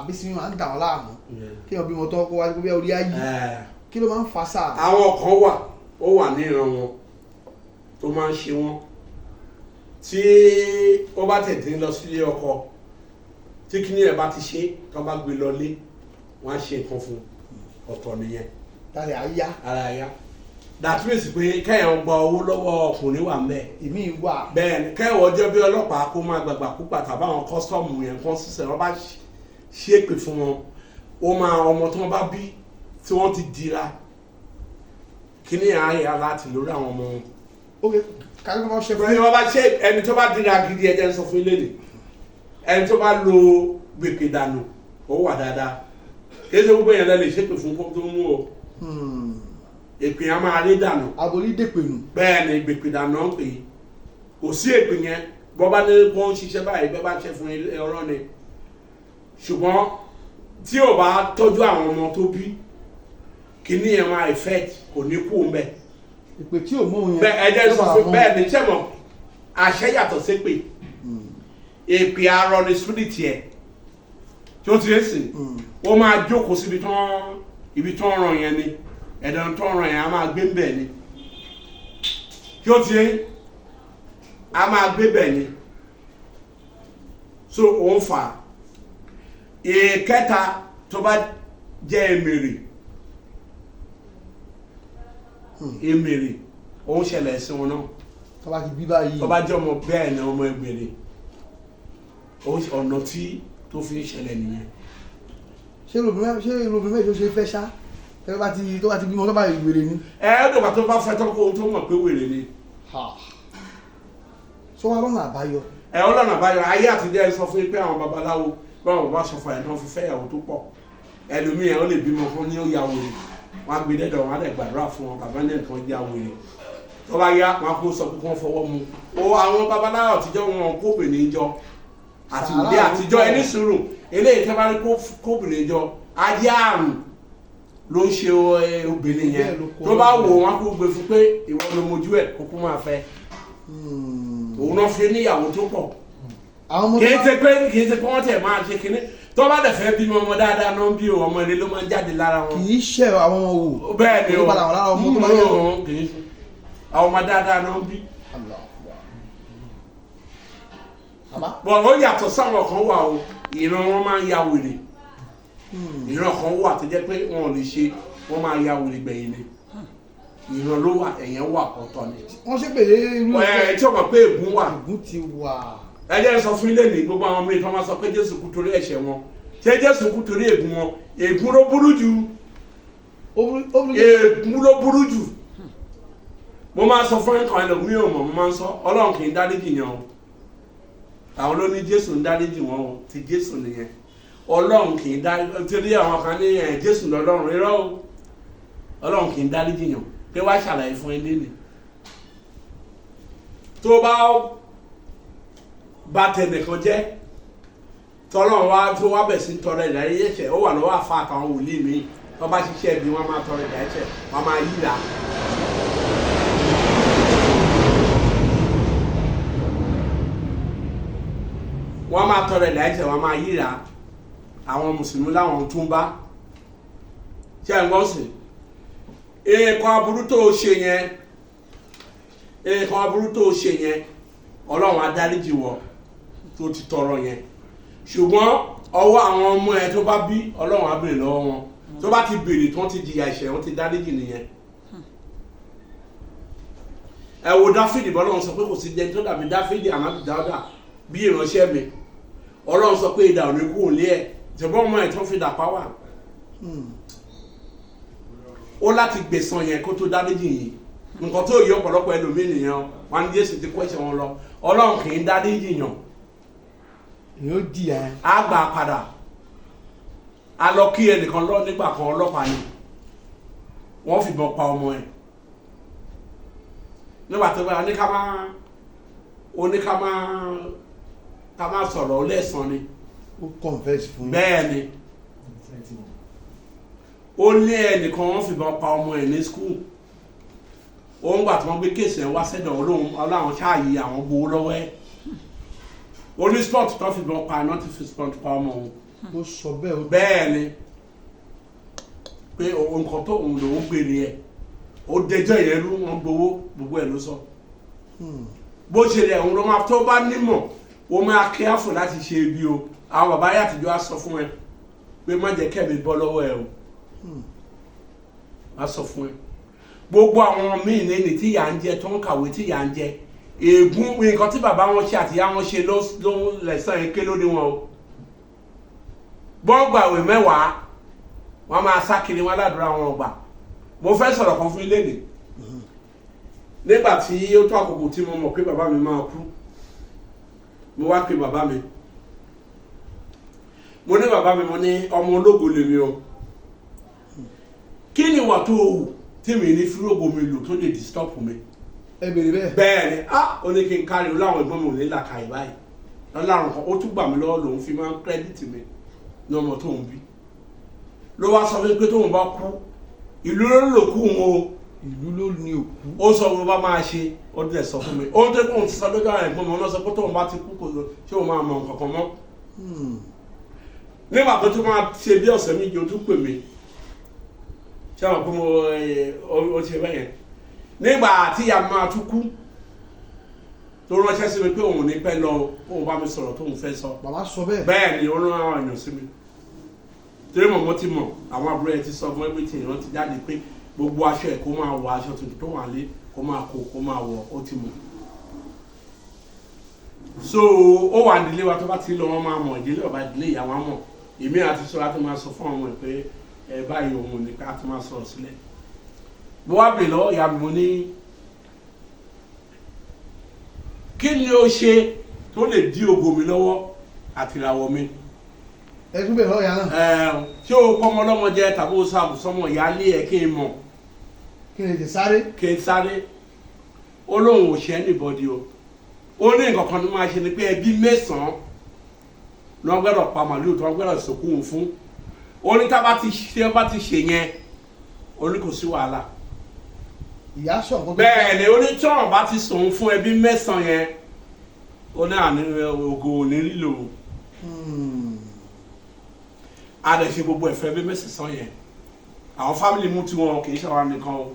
Àbí sinmi máa ń dà wọ́n láàmú, kí wọ́n bímọ tán kó wá bí orí ayé, kí ló máa ń fa sáà? Àwọn kan wà, ó wà ní ìran wọn tó máa ń ṣe wọn, tí ó bá tètè lọ sílé ọkọ, tí kíní ẹ̀ bá ti ṣe, tó bá gbé lọlé, wọ́n á ṣe nǹkan fún un, ọ̀tọ̀ nìyẹn. Tàbí àyà. Ara ya, that means pé kẹ́yàn gba owó lọ́wọ́ ọkùnrin wà ńbẹ̀. Ìmí wà. Bẹ́ẹ̀ ni, kẹ́yàn ọjọ́ bí ọlọ́pàá kó máa gbàgbà púpà tàbí àwọn custom yẹn kan sísẹ̀, wọ́n bá ṣépè fún wọn, ó máa ọmọ tí wọ́n bá bí tí wọ́n ti dira kíní àyà láti lórí àwọn ọmọ wọn. Ok, kárí kọ́ ṣe Bí fún wọ́n bá ṣe, ẹni tó bá dira gidi, ẹjẹ́ ń sọ fún ilé ni, ẹni tó bá lo gbèpè dànù, ó wà dáadáa. Kí ẹ ṣe gbogbo yẹn lẹ lè ṣépè fún kó tó mú o. Èpè yẹn máa rí dànù. Aborí dèpè nù. Bẹ́ẹ̀ ni, gbèpè dànù ń pè é. Kò sí èpè yẹn, bọ́ bá ní kó ń ṣiṣẹ́ báyìí, bẹ́ẹ̀ bá ṣe fún ọ̀rọ̀ ni. Ṣùgbọ́n tí ò bá tọ́jú àwọn ọmọ tó bí, kíní yẹn máa effect, kò ní kú mbẹ́. Ìpè tí ò mú òun yẹn. Bẹ́ẹ̀, ẹ jẹ́ sọ fún bẹ́ẹ̀ ni sẹ́mọ̀, àṣẹ yàtọ̀ sépè. Èpè arọ ni spirit yẹ tí ó ti ń sìn, ó máa jókòó síbi tán, ibi tán ràn yẹn ni, ẹ̀dọ̀ tán ràn yẹn, á máa gbé bẹ̀ ni, tí ó ti ń á máa gbé bẹ̀ ni. So òun fà á. Ìkẹta, tó bá jẹ́ èmèrè, èmèrè, òun ṣẹlẹ̀ sí wọn náà. Tó bá ti bí báyìí. Tó bá jẹ́ ọmọ, bẹ́ẹ̀ ni, ọmọ ẹgbẹ̀rẹ̀, ọ̀nà tí tó fi ń ṣẹlẹ̀ nìyẹn. Ṣé irú obìnrin mẹ́rin tó ṣe fẹ́ ṣá, tẹ́ bá ti tó bá ti bímọ tó bá ìwèrè ni? Ẹ ẹ́ dọ̀gbà tó bá fẹ́ tán kó tó mọ̀ pé wèrè ni. Sọ wá lọ́nà àbáyọ. Ẹ ọlọ́nà àbáyọ, ayé àtijọ́, ẹ sọ fún yín pé àwọn babaláwo báwọn bá sọ fún ẹ náà fi fẹ́ ìyàwó tó pọ̀, ẹlòmíì ẹ ó lè bímọ fún ní ó ya wèrè, wọn á gbé dẹ́dọ̀, wọn á dẹ̀ gbàdúrà fún wọn, bàbá ní nǹkan ya wèrè, tó bá yá, wọn á kó sọ pé kí wọ́n fọwọ́ mu o. Àwọn babaláwo àtijọ́, wọn kóbìnrin jọ àti Sàárà òde ló àtijọ́ pọ̀. Ẹni sùúrù, eléyìí tẹ́ bá rí kóbìnrin jọ, ajé àrùn ló ń ṣe obìnrin yẹn. Bẹ́ẹ̀ ló kó Tó bá wò wọn, kó gbé fún pé ìwọ ló mojú ẹ kókó máa fẹ́ òun náà fi níyàwó tó pọ̀. Àwọn ọmọ Kì í tó ṣe pé, kì í ṣe pé wọ́n tẹ̀ máa ṣe kínní, tó bá dẹ̀ fẹ́ bímọ, ọmọ dáadáa náà ń bí o, ọmọ ilé ló máa ń jáde lára kì wọn. Í ṣe àwọn ọmọ wò. Bẹ́ẹ̀ ni o. Kò ní padà wà lára ọmọ tó bá yẹ o. Kì í ṣe àwọn ọmọ dáadáa náà ń bí. Allah Akbar. Bàbá. Bọ̀ ó yàtọ̀ sáwọn kan wà o, ìran wọn máa ń ya wèrè. Ìran kan wà tó jẹ́ pé wọn ò lè ṣe, wọ́n máa ya wèrè gbẹ̀yìn ni. Ìran ló wà, ẹ̀yẹn wà, ọ̀tọ̀ ni. Wọ́n ṣe pèlè irú Ẹ tí o mọ̀ pé ègún wà. Ègún ti wà. Ẹ jẹ́ sọ fún ilé ní gbogbo àwọn ọmọ ìtàn máa sọ pé Jésù kú torí ẹ̀ṣẹ̀ wọn. Ṣé Jésù kú torí ègún wọn? Ègún ló burú jù. Ó burú, ó burú. Ègún ló burú jù. Mo máa sọ fún ẹ̀kan, ẹlòmíì ò mọ̀, mo máa ń sọ, Ọlọ́run kì í dáríjì yẹn o. Àwọn ló ní Jésù ń dáríjì wọn o, ti Jésù nìyẹn. Ọlọ́run kì í dárí, torí àwọn kan ní ẹ̀ Jésù lọ́lọ́run. Irọ́ o, Ọlọ́run kì í dáríjì yàn. Pé wá ṣàlàyé fún ẹ lẹ́nu, tó bá bá tẹnìkan jẹ́, tọ́lọ́run wá tó wá bẹ̀ sí tọrọ ìdárí ẹ̀ṣẹ̀, ó wà lọ́wọ́ àfa àtàwọn wòlíì mi tó bá ṣiṣẹ́ bí wọ́n máa tọrọ ìdárí ẹ̀ṣẹ̀, wọ́n máa yíra. Wọ́n máa tọrọ ìdárí ẹ̀ṣẹ̀, wọ́n máa yíra. Àwọn mùsùlùmí láwọn tún bá ṣe ń gbọ́ sí nǹkan aburú tó o ṣe yẹn, nǹkan aburú tó o ṣe yẹn, Ọlọ́run á dáríjì wọ tó ti tọrọ yẹn, ṣùgbọ́n ọwọ́ àwọn ọmọ ẹ tó bá bí, Ọlọ́run á béèrè lọ́wọ́ wọn. Tó bá ti béèrè, tí wọ́n ti jìyà ẹ̀ṣẹ̀, wọ́n ti dáríjì nìyẹn. Ẹ wo Dáfídì, bọ́lọ́run sọ pé kò sí jẹ́ tó dàbí Dáfídì àmọ́ Dáúdà bí ìránṣẹ́ mi. Ọlọ́run sọ pé idà ò ní kú òun lé ẹ̀, ṣùgbọ́n ọmọ ẹ̀ tó fi dà pa wà, ó láti gbẹ̀san yẹn kó tó dáríjì yìí. Nǹkan tó yí ọ̀pọ̀lọpọ̀ ẹlòmíì nìyẹn. Wọn ní Jésù ti kó ẹ̀ṣẹ̀ wọn lọ. Ọlọ́run kì í dáríjì yàn. Yóò jìyà ẹ. Á gbà padà. A lọ kí ẹnìkan lọ nígbà kan, ọlọ́pàá ni, wọ́n fìbọn pa ọmọ ẹ̀. Nígbà tó bá ní ká má ó ní ká má sọ̀rọ̀, ó lẹ́sàn ni. Ó confess fún yín. Bẹ́ẹ̀ ni, ó ní ẹnìkan, wọ́n fìbọn pa ọmọ ẹ̀ ní school. Ó ń gbà tí wọ́n gbé case ẹ̀ wá sẹ́dọ̀ olóhùn ọlọ́run ṣáàyè, àwọn gbowó lọ́wọ́ ẹ̀. Ó ní spot tó fìbọn pa náà ti fi spot pa ọmọ òun. Ó sọ bẹ́ẹ̀ ó. Bẹ́ẹ̀ ni, pé nǹkan tó òun lòún gbèrè ẹ̀, ó dẹjọ́ yẹn rú, wọn gbowó, gbogbo ẹ̀ ló sọ. Bó ṣe rẹ̀, òun ló máa tó bá nímọ̀, ó máa careful láti ṣe ibi o. Àwọn bàbá yà àtijọ́ á sọ fún ẹ pé má jẹ́ kẹ́mi bọ́ lọ́wọ́ ẹ o. Á sọ fún ẹ, gbogbo àwọn míì ní tí ìyà ń jẹ, tó ń kàwé, tí ìyà ń jẹ, ègún nǹkan tí bàbá wọn ṣe àti ìyá wọn ṣe ló lẹ̀sán yẹn ké lórí wọn o. Bọ́ǹgbàwé 10, wọ́n máa sá kiri wọn aládùúrà wọn ọgbà. Mo fẹ́ sọ̀rọ̀ kan fún ilé mi. Nígbà tí ó tó àkókò tí mo mọ̀ pé bàbá mi máa kú, mo wá pe bàbá mi. Mo ní, "Bàbá mi," mo ní, "ọmọ ológo lèmi o. Kí ni ìwà tó wù tí mi ní fúrógò mi lò tó lè disturb mi?" Ẹ bèrè bẹ́ẹ̀? Bẹ́ẹ̀ ni. Ah, ó ní kí n kárí o, láwọn ẹ̀gbọ́n mi ò ní làkàyè báyìí lọ́láàrùn kan. Ó tún gbà mí lọ́wọ́, lòun fi máa ń credit mi ní ọmọ tóun bí. Ló wá sọ fún mi pé tóun bá kú, ìlú ló lò kú òun o. Ìlú ló ní òkú. Ó sọ bó bá máa ṣe, ó dẹ̀ sọ fún mi. Ó tó kóun ti sọ lójú àwọn ẹ̀gbọ́n mi, ó lọ sọ pé tóun bá ti kú, kò lọ ṣé òun máa mọ nǹkan kan mọ́. Nígbà tó tún máa ṣe bí ọ̀sẹ̀ 2, ó tún pè mí. Ṣé àwọn pé mo ó ṣe bẹ́yẹn. Nígbà tí ìyá máa tún kú, tó ránṣẹ́ sí mi pé òun ò ní pẹ́ lọ, òun bá mi sọ̀rọ̀ tóun fẹ́ sọ. Bàbá sọ bẹ́ẹ̀? Bẹ́ẹ̀ ni, ó rán àwọn èèyàn sí mi, torí mọ̀ mo ti mọ̀, àwọn àbúrò ẹ̀ ti sọ fún everything. Wọ́n ti jáde pé gbogbo aṣọ ẹ̀, kó máa wọ aṣọ tuntun tó wà lé, kó máa kó, kó máa wọ̀. Ó ti mọ̀. So ó wà nílé wa, tó bá ti lọ, wọn máa mọ̀. Ìdílé ọba, ìdílé ìyá wọn mọ̀. Èmi àti sọ láti máa sọ fún àwọn ẹ̀ pé ẹ báyìí, òun ní ká ti máa sọ̀rọ̀ sílẹ̀. Mo wá bèèrè lọ́wọ́ ìyá mi, mo ní, "Kí ni ó ṣe tó lè dí ògo mi lọ́wọ́ àti ìràwọ̀ mi?" Ẹ tún bèrè lọ́wọ́ ìyá náà? Ẹ ṣé o kọ́ ọmọ ọlọ́mọ jẹ tàbí o sọ sọmọ ìyáálé ẹ kí n mọ̀? Kí ni tè sáré? Kí n sáré. Ó lóun ò ṣe anybody o. Ó ní nǹkan kan tó máa ṣe ni pé ẹbí mẹ́sàn-án ni wọ́n gbọ́dọ̀ pa màlúù tí wọ́n gbọ́dọ̀ sòkú òun fún. Ó ní tá bá ti ṣe, bá ti ṣe yẹn, ó ní kò sí wàhálà. Ìyá sọ nǹkan tó. Bẹ́ẹ̀ ni, ó ní tí wọ́n bá ti sòun fún ẹbí mẹ́sàn-án yẹn, ó ní àní ògo ò ní lílò. A lè ṣe gbogbo ẹ̀fẹ́ ẹbí mẹ́sàn-án yẹn. Àwọn family mú tiwọn, kì í ṣe àwọn nìkan o.